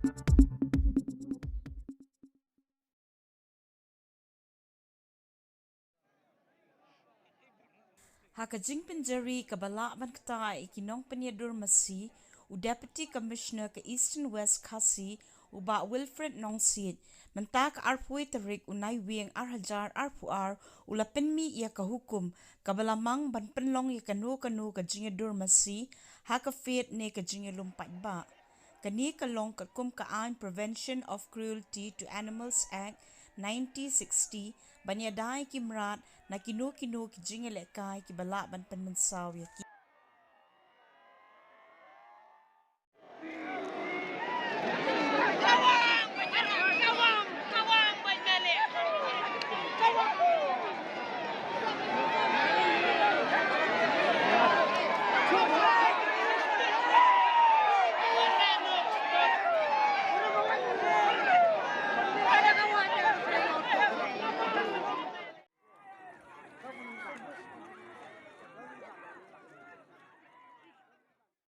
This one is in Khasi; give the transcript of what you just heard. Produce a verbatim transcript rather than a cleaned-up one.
Ha ka jingpynjari kaba lah ban ktah ïa ki nongpynïaid dur masi, u Deputy Commissioner ka Eastern West Khasi, u Bah Wilfred Nongsiej, mynta ka arphew tarik u Naiwieng arhajar arphew ar, u la pynmih ïa ka hukum kaba la mang ban pynlong ïa kano kano ka jingïadur masi ha ka fete ne ka jingïalum paidbah. Kane ka long katkum ka aiñ Prevention of Cruelty to Animals Act nineteen sixty, ban ïada ïa ki mrad na kino kino ki jingïalehkai kiba lah ban pynmynsaw ïa ki.